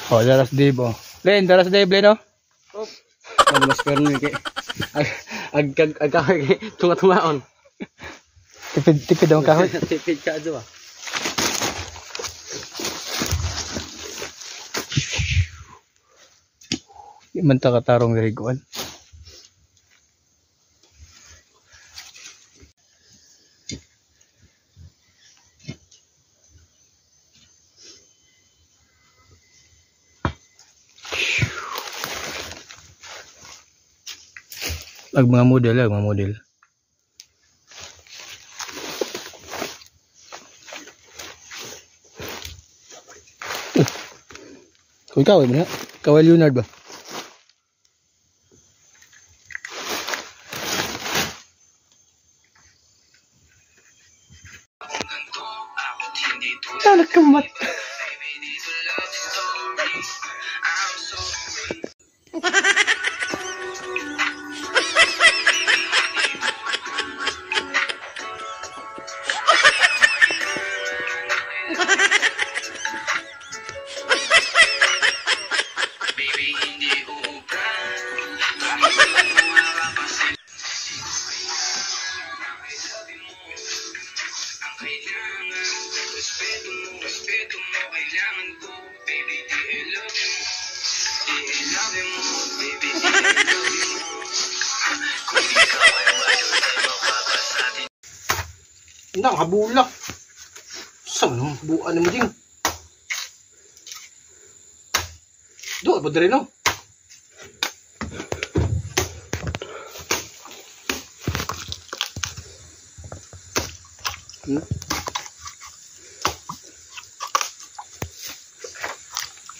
Oh, daras Dave oh. Len, daras Dave, Len oh. Oh. Ano mas pero ni kay ag ag ag ag kahoy kay tunga-tungaon. Tipid tipid ang kahoy. Tipid ka adto ah. Di man ta katarong diri kuan. Ag mga model, ag mga model. Kung ikaw, mo na. Kawai Leonard ba? Nakamat. Ndang habulak. Sa man buan mo ding. Do pa diri no.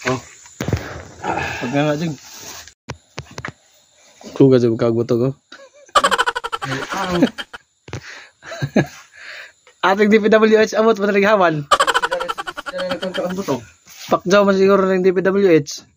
Oh. Pag nga nga dyan. Kuga sa kag buto ko. Ating DPWH amot pa hawan. Dali nagkangkaon butong. Pakjaw man siguro ng DPWH.